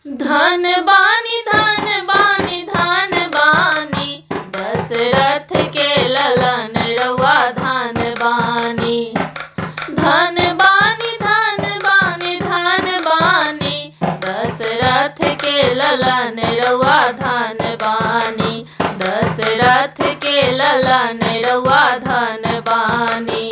धन बानी धन बानी धन बानी, दशरथ के ललन रउआ धन बानी। धन बानी धन बानी धन बानी, दशरथ के ललन रउआ धन बानी। दशरथ के ललन रउआ धन बानी।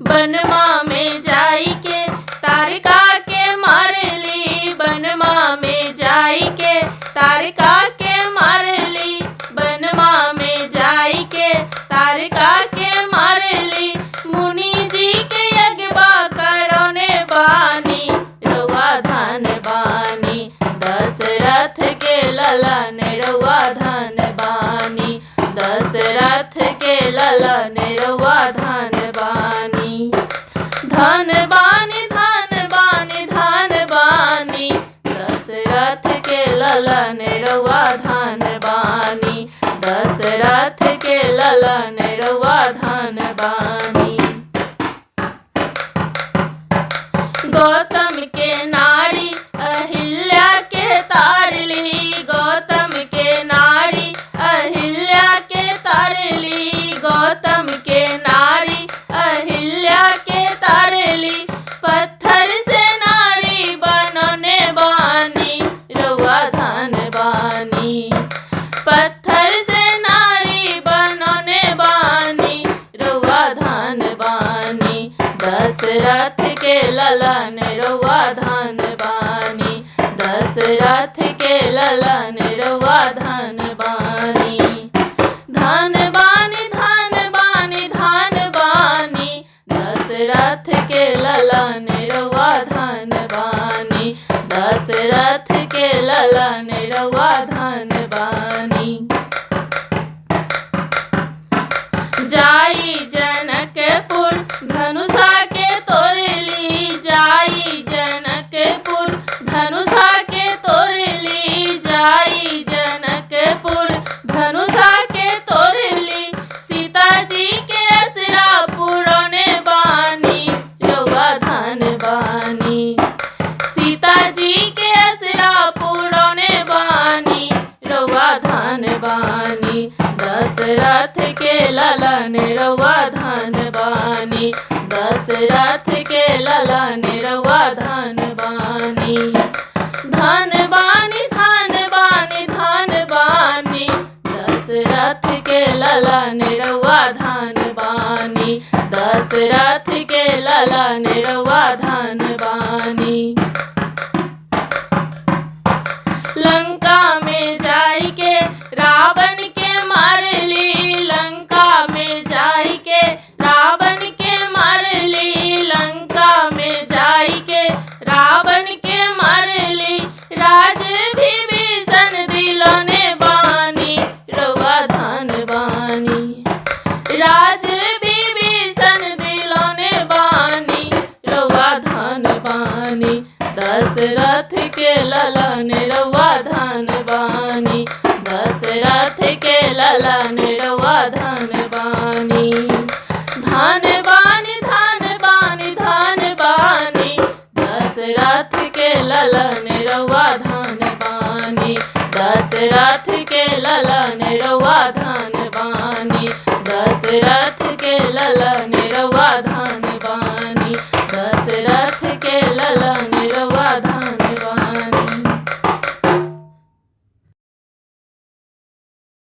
बनमा में जाई के तारका के मारली, बनमा में जाई के तारका के मारली, बनमा में जाई के तारका के मारली। मुनि जी के यज्ञबा करौने बानी, रउआ धन बानी। दशरथ के ललन रउआ धन बानी। दशरथ के ललन रउआ धन बानी। धन बानी धन बानी धन बानी, दशरथ के ललन रउआ धन बानी। दशरथ के ललन रउआ धन बानी। गौतम के नारी अहिल्या के तारली, गौतम के नारी अहिल्या के तारली, गौतम के नारी अहिल्या के तारली। पत्थर से नारी बनौने बानी, रउआ धन बानी। पत्थर से नारी बनौने बानी, रउआ धन बानी। दशरथ के ललन रउआ धन बानी। दशरथ के ललन रउआ धन बानी। धन बानी धन बानी धन बानी, दशरथ के ललन रउआ धन बानी। दशरथ के ललन रउआ धन बानी। जाई जनकपुर धनुषा के तोरली, जाई जनकपुर धनुषा के तोरली, जाई जनकपुर धनुषा के तोरली। सीता जी के असरा पुरौने बानी, रउआ धन बानी। सीता जी के असरा पुरौने बानी, रउआ धन बानी। दशरथ के ललन रउआ धन बानी। दशरथ के ललन रउआ धन बानी। धन बानी धन बानी धन बानी, दशरथ के ललन रउआ धन बानी। दशरथ के ललन रउआ धन बानी। लंका में जाई के रावण के मारली, लंका में जाई के रावण के मारली, लंका में जाई के रावण के मारली। राज विभीषण दिलौने बानी, रउआ धन बानी। राज विभीषण दिलौने बानी, रउआ धन बानी। दशरथ के ललन रउआ धन बानी। दशरथ के ललन रउआ धन बानी। धन बानी धन बानी धन बानी, दशरथ के ललन रउआ धन बानी। दशरथ